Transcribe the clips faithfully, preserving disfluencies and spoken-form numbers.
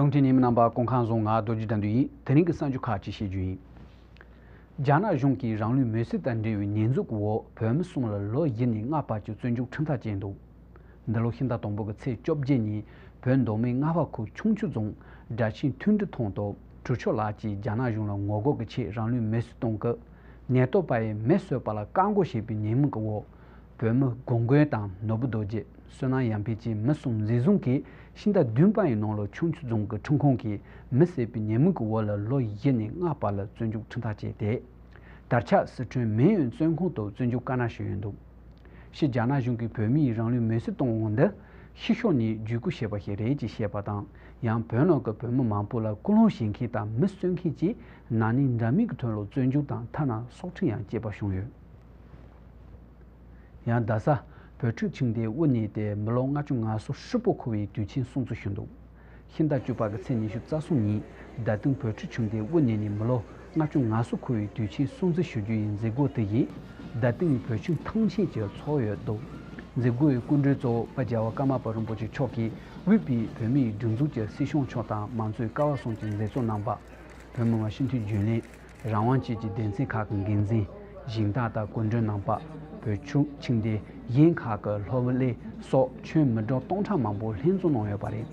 གསུང་འཕྲིན་ཉན་མི་རྣམ་པ་སྐུ་ཁམས་བཟང་། ང་རྡོ་རྗེ་དགྲ་འདུལ་ཡིན། དེ་རིང་གི་གསར་འགྱུར་ཁག་ཅིག་བཤད་རྒྱུ་ཡིན། རྒྱ་ནག་གཞུང་གིས་རང་ལུས་མེར་སྲེག་དང་འབྲེལ་བའི་ཉེས་འཛུགས་ཀྱི་འོག་བོད་མི་གསུམ་ལ་ལོ་བཞི་ནས་ལྔ་བར་གྱི་བཙོན་འཇུག་ཁྲིམས་ཐག་བཅད་འདུག། འདི་ལོ་ཕྱི་ཟླ་དང་པོ་གི་ཚེས་བཅོ་བརྒྱད་ཉིན་བོད་མདོ་སྨད་རྔ་བ་ཁུལ་ཁྱུང་མཆུ་རྫོང་སྦྲ་ཆེན་མཐུན་སྒྲིལ་ཐང་དུ་གྲུབ་མཆོག་ལགས་ཀྱིས་རྒྱ་ནག་གཞུང་ལ་ངོ་རྒོལ་གྱི་ཆེད་རང་ལུས་མེར་སྲེག་གཏོང་སྐབས་ཉེན་རྟོག་པ་ཡིས་མེ་གསོད་པ་ལ་བཀག་འགོག་བྱས་པའི་ཉེས་མིང་གི་འོག་བོད་མི་སྒོམ་མགོན་དང་ནོར་བུ་རྡོ་རྗེ། བསོད་ནམས་ཡར་འཕེལ་བཅས་མི་གསུམ་འཛིན་བཟུང་གིས་ཕྱི་ཟླ་བདུན་པ་ཡི་ནང་ལ་ཁྱུང་མཆུ་རྫོང་གི་ཁྲིམས་ཁང་གིས་མེ་བསད་པའི་ཉེས་མིང་གི་འོག་ལ་ལོ་བཞི་ནས་ལྔ་བར་ལ་བཙོན་འཇུག་ཁྲིམས་ཐག་བཅད་དེ། དར་ཆགས་སི་ཁྲོན་མིན་ཡོན་བཙོན་ཁང་དུ་བཙོན་འཇུག་བཀའ་འཁྲོལ་ཞུས་ཡོད་འདུག། ཕྱི་རྒྱ་ནག་གཞུང་གིས་བོད་མིའི་རང་ལུས་མེར་སྲེག་གཏོང་འོང་འདི་ཕྱི་ཕྱོགས་ནས་བརྒྱུད་སྐུལ་བྱས་པ་ཞིག་རེད་ཅེས་བཤད་པ་དང་། ཡང་བོད་ནང་གི་བོད་མི་མང་པོ་ལ་སྐུལ་སློང་བྱེད་མཁན་དང་མི་གསོད་མཁན་བཅས་ན་ནིང་འདྲ་མིན་གྱི་དོན་ལ་བཙོན་འཇུག་དང་ཐ་ན་སྲོག་ཁྲིམས་ཡང་བཅད་པ་བྱུང་ཡོད། ཡང་རྡ་ས་བོད་ཕྲུག་ཁྱིམ་སྡེའི་དབུ་བརྙེས་ཏེ་མི་ལོ་ལྔ་བཅུ་ང་གསུམ་ཧྲིལ་པོ་འཁོར་བའི་དུས་ཆེན་སྲུང་བརྩི་ཞུས་འདུག། ཕྱི་ཟླ་བཅུ་པ་གི་ཚེས་ཉི་ཤུ་རྩ་གསུམ་ཉིན་རྡ་སྟེང་བོད་ཕྲུག་ཁྱིམ་སྡེའི་དབུ་བརྙེས་ནས་མི་ལོ་ལྔ་བཅུ་ང་གསུམ་འཁོར་བའི་དུས་ཆེན་སྲུང་བརྩི་ཞུ་རྒྱུ་ཡི་མཛད་སྒོ་དེ་ཡིས་རྡ་སྟེང་བོད་ཁྱིམ་ཐང་ཆེན་གྱི་ཚོགས་ཡོད་འདུག། མཛད་སྒོའི་སྐུ་མགྲོན་གཙོ་བོ་དཔལ་རྒྱལ་བ་ཀརྨ་པ་རིན་པོ་ཆེ་མཆོག་གིས་དབུས་པའི་བོད་མིའི་སྒྲིག་འཛུགས་ཀྱི་སྲིད་སྐྱོང་མཆོག་དང་མང་གཙོའི་ཀ་བ་གསུམ་གྱི་མཛད་གཙོ་རྣམ་པ། བོད་མི་མང་སྤྱི་འཐུས་རྒྱུན་ལས། རང་དབང་བཅས་ཀྱི་སྡེ་ཚན་ཁག་གི་འགན་འཛིན། སྦྱིན་བདག་དང་སྐུ་མགྲོན་རྣམ་པ། བོད་ཕྲུག་ཁྱིམ་སྡེ་གཞན་ཁག་གི་སློབ་གླིང་སོགས་ཁྱོན་མི་གྲངས་སྟོང་ཕྲག་མང་པོ་ལྷན་འཛོམས་གནང་ཡོད་པ་རེད།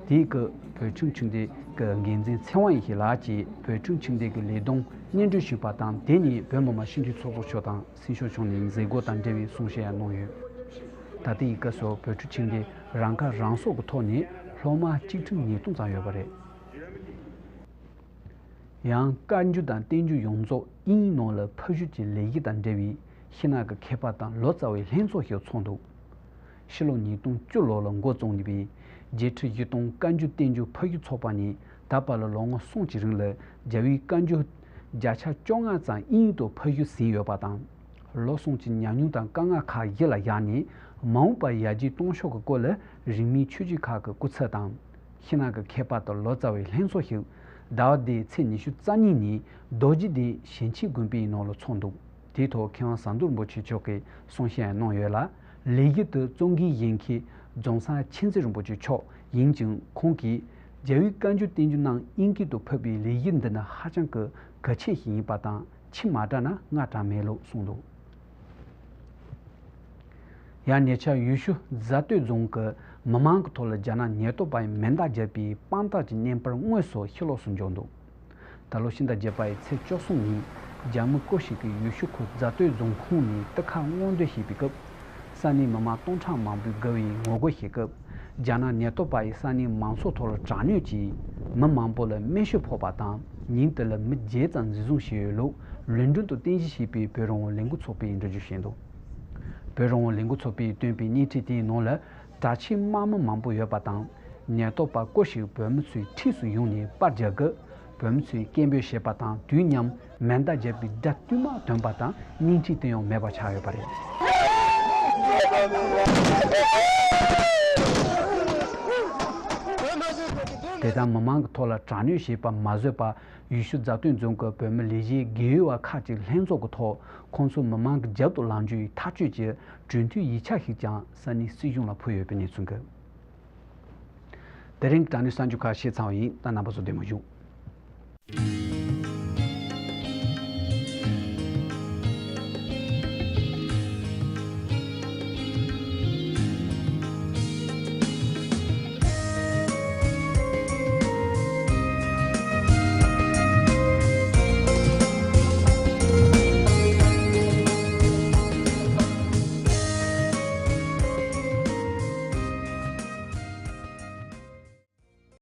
དེའི་སྐབས་བོད་ཕྲུག་ཁྱིམ་སྡེ་གི་འགན་འཛིན་ཚེ་དབང་ཡེ་ཤེས་ལགས་ཀྱིས་བོད་ཕྲུག་ཁྱིམ་སྡེ་གི་ལས་བསྡོམས་སྙན་སྒྲོན་ཞུས་པ་དང་། དེ་ནས་བོད་མི་མང་སྤྱི་འཐུས་ཚོགས་གཙོ་མཆོག་དང་སྲིད་སྐྱོང་མཆོག་ནས་མཛད་སྒོ་དང་འབྲེལ་བའི་གསུང་བཤད་གནང་ཡོད། ད་ལྟའི་སྐབས་སུ་བོད་ཕྲུག་ཁྱིམ་སྡེ་རང་ཁ་རང་གསོ་གི་ཐོག་ནས་སློབ་མ་ཆིག་ཁྲི་ཉིས་སྟོང་ཙམ་ཡོད་པ་རེད། ཡང་བཀའ་འགྱུར་དང་བསྟན་འགྱུར་ཡོངས་རྫོགས་དབྱིན་ཡིག་ནང་ལ་ཕབ་བཤུས་ཀྱི་ལས་གཞི་དང་འབྲེལ་བའི་ཕྱི་ནང་གི་མཁས་པ་དང་ལོ་ཙཱ་བའི་ལྷན་ཚོགས་ཤིག་ཚོགས་འདུག། ཕྱི་ལོ་ཉིས་སྟོང་བཅུ་ལོ་ལ་འགོ་བཙུགས་པའི་བརྒྱད་ཁྲི་བཞི་སྟོང་བཀའ་འགྱུར་བསྟན་འགྱུར་ཕབ་བཤུས་ཚོགས་པ་ནས་ད་བར་ལ་ལོ་ངོ་གསུམ་གྱི་རིང་ལ་རྒྱལ་བའི་བཀའ་འགྱུར་བརྒྱ་ཆ་བཅོ་ལྔ་ཙམ་དབྱིན་ཡིག་ཏུ་ཕབ་བཤུས་ཟིན་ཡོད་པ་དང་། ལོ་གསུམ་གྱི་ཉམས་མྱོང་དང་དཀའ་ངལ་ཁག་གཞི་ལ་བཞག་ནས་མ་འོངས་པར་ཡར་རྒྱས་གཏོང་ཕྱོགས་ཀྱི་སྐོར་ལ་རིས་མེད་ཆོས་བརྒྱུད་ཁག་གི་སྐུ་ཚབ་དང་། ཕྱི་ནང་གི་མཁས་པ་དང་ལོ་ཙཱ་བའི་ལྷན་ཚོགས་ཤིག་ཟླ་བ་འདིའི་ཚེས་ཉི་ཤུ་རྩ་གཉིས་ཉིན་རྡོ་རྗེ་གདན་ཞིང་ཆེན་དགོན་པའི་ནང་ལ་ཚོགས་འདུག། དེའི་ཐོག་མཁས་དབང་ཟམ་གདོང་རིན་པོ་ཆེ་མཆོག་གིས་གསུང་བཤད་གནང་ཡོད་ལ། ལས་གཞི་དེ་གཙོ་འགན་བཞེས་མཁན་རྫོང་སར་མཁྱེན་བརྩེ་རིན་པོ་ཆེ་མཆོག་ཡིན་ཅིང་། ཁོང་གིས་རྒྱལ་བའི་བཀའ་འགྱུར་བསྟན་འགྱུར་རྣམས་དབྱིན་སྐད་དུ་ཕབ་པའི་ལས་གཞི་འདི་ནི་ཧ་ཅང་གི་གལ་ཆེན་ཞིག་ཡིན་པ་དང་། ཕྱི་མ་དྲག་ན་སྔ་དྲག་མེད་ལུགས་གསུངས་འདུག། ཡང་ཉེ་ཆར་ཡུལ་ཤུལ་རྫ་སྟོད་རྫོང་གི་མི་མང་གི་ཐོག་ལ་རྒྱ་ནག་ཉེན་རྟོག་པ་ཡིས་མེ་མདའ་བརྒྱབ་པའི་དཔང་རྟགས་ཀྱི་བརྙན་པར་དངོས་སུ་ཕྱི་ལོགས་སུ་འབྱོར་འདུག། ད་ལོ་ཕྱི་ཟླ་བརྒྱད་པ་ཡི་ཚེས་བཅུ་གསུམ་ཉིན་རྒྱ་མི་སྐོར་ཞིག་གིས་ཡུལ་ཤུལ་ཁུལ་རྫ་སྟོད་རྫོང་ཁོངས་ནས་གཏེར་ཁ་སྔོག་འདོན་བྱེད་པའི་སྐབས། ས་གནས་མི་མང་སྟོང་ཕྲག་མང་པོས་དགའ་བའི་ངོ་རྒོལ་བྱེད་སྐབས། རྒྱ་ནག་ཉེན་རྟོག་པ་ཡིས་ས་གནས་མང་ཚོགས་ཐོག་ལ་དྲག་གནོན་གྱིས་མི་མང་པོ་ལ་རྨས་སྐྱོན་ཕོག་པ་དང་། ཉིན་དེ་ལ་མི་བརྒྱད་ཙམ་འཛིན་བཟུང་བྱས་ཡོད་ལུགས་ལུང་འདྲེན་དང་རྟེན་གཞི་བྱས་པའི་བོད་རང་དབང་ལས་འགུལ་ཚོགས་པས་འགྲེལ་བརྗོད་བྱས་འདུག། བོད་རང་དབང་ལས་འགུལ་ཚོགས་པས་བཏོན་པའི་བརྙན་འཕྲིན་དེའི་ནང་ལ། དྲག་ཆས་དམག་མི་མང་པོ་ཡོད་པ་དང་། ཉེན་རྟོག་པ་སྐོར་ཞིག་བོད་མི་ཚོའི་འཁྲིས་སུ་ཡོང་ནས་པར་རྒྱག་སྐབས། བོད་མི་ཚོས་སྐད་འབོད་བྱས་པ་དང་དུས་མཉམ་མེ་མདའ་བརྒྱབ་པའི་སྒྲ་བསྟུད་མར་ཐོན་པ་དང་། བརྙན་འཕྲིན་དེ་ཡང་མེད་པ་ཆགས་ཡོད་པ་རེད། དེ་ལྟར་མི་མང་གི་ཐོག་ལ་དྲག་གནོན་བྱས་པ་མ་བཟོད་པར། ཡུལ་ཤུལ་རྫ་སྟོད་རྫོང་གི་བོད་མི་ལས་བྱེད་རྒས་ཡོལ་བ་ཁག་ཅིག་ལྷན་ཚོགས་ཀྱི་ཐོག་ཁོང་ཚོ་མི་མང་གི་རྒྱབ་ཏུ་ལངས་རྒྱུའི་ཐག་གཅོད་ཀྱི་གྲོས་མཐུན་ཡིག་ཆ་ཞིག་ཀྱང་ས་གནས་སྲིད་གཞུང་ལ་ཕུལ་ཡོད་པའི་གནས་ཚུལ་འདུག། དེ་རིང་གི་དྲ་གནས་གསར་འགྱུར་ཁག་བཤད་ཚར་བ་ཡིན། ད་རྣམ་པ་ཚོ་བདེ་མོ་བཞུགས།